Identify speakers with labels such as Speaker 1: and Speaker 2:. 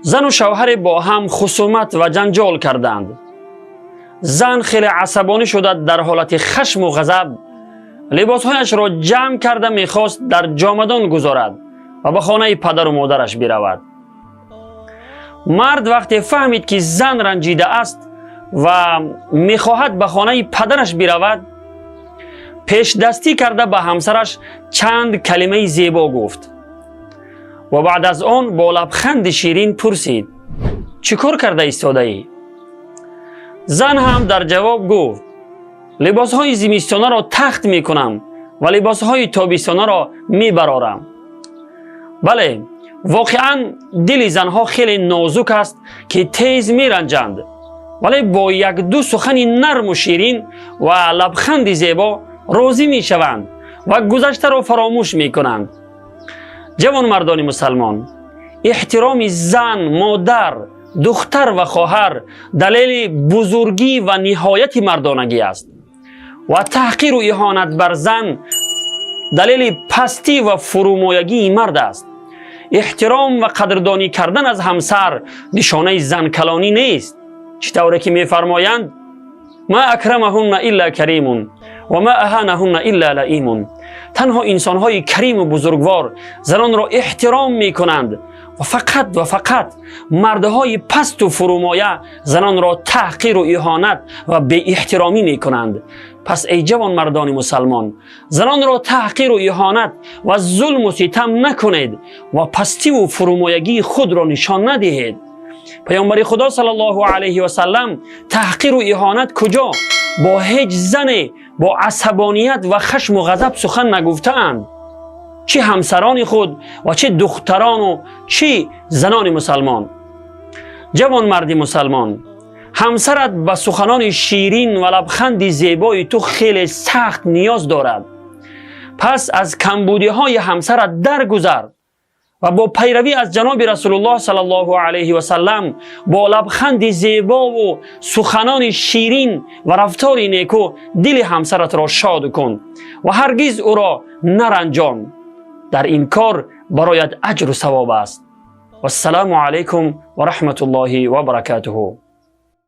Speaker 1: Зану шавҳаре бо ҳам хусумат ва ҷанҷол карданд. Зан хеле асабонӣ шуда, дар ҳолати хашму ғазаб либосҳояшро ҷамъ карда, мехост дар ҷомадон гузорад ва ба хонаи падару модараш биравад. Мард вақте фаҳмид, ки зан ранҷида аст ва мехоҳад ба хонаи падараш биравад, пешдастӣ карда, ба ҳамсараш чанд калимаи зебо гуфт ва баъд аз он бо лабханди ширин пурсид: «Чӣ кор карда истодаӣ?» Зан ҳам дар ҷавоб гуфт: «Либосҳои зимистонаро тахт мекунам ва либосҳои тобистонаро мебарорам». Бале, воқеан, дили занҳо хеле нозук аст, ки тез меранҷанд, вале бо як-ду сухани нарму ширин ва лабханди зебо розӣ мешаванд ва гузаштаро фаромӯш мекунанд. Ҷавонмардони мусалмон, эҳтироми зан, модар, духтар ва хоҳар далели бузургӣ ва ниҳояти мардонагӣ аст ва таҳқиру иҳонат бар зан далели пастӣ ва фурӯмоягии мард аст. Эҳтиром ва қадрдонӣ кардан аз ҳамсар нишонаи занкалонӣ нест. Чӣ тавре ки мефармоянд: «ما أكرمهن إلا كريم وما أهانهن إلا لئيم». Танҳо инсонҳои кариму бузургвор занонро эҳтиром мекунанд ва фақат ва фақат мардҳои пасту фурӯмоя занонро таҳқиру иҳонат ва беэҳтиромӣ мекунанд. Пас, эй ҷавонмардони мусалмон, занонро таҳқиру иҳонат ва зулму ситам накунед ва пастиву фурӯмоягии худро нишон надиҳед. Паёмбари Худо саллаллоҳу алайҳи васаллам таҳқиру иҳонат куҷо, бо ҳеҷ зане бо асабоният ва хашму ғазаб сухан нагуфтаанд, чӣ ҳамсарони худ ва чӣ духтарону чӣ занони мусалмон. Ҷавонмарди мусалмон, ҳамсарат ба суханони ширин ва лабханди зебои ту хеле сахт ниёз дорад. Пас аз камбудиҳои ҳамсарат даргузар ва бо пайравӣ аз ҷаноби Расулуллоҳ саллаллоҳу алайҳи васаллам бо лабханди зебову суханони ширин ва рафтори неку дили ҳамсаратро шод кун ва ҳаргиз ӯро наранҷон. Дар ин кор бароят аҷру савоб аст. Вассалому алайкум ва раҳматуллоҳи ва баракатуҳу.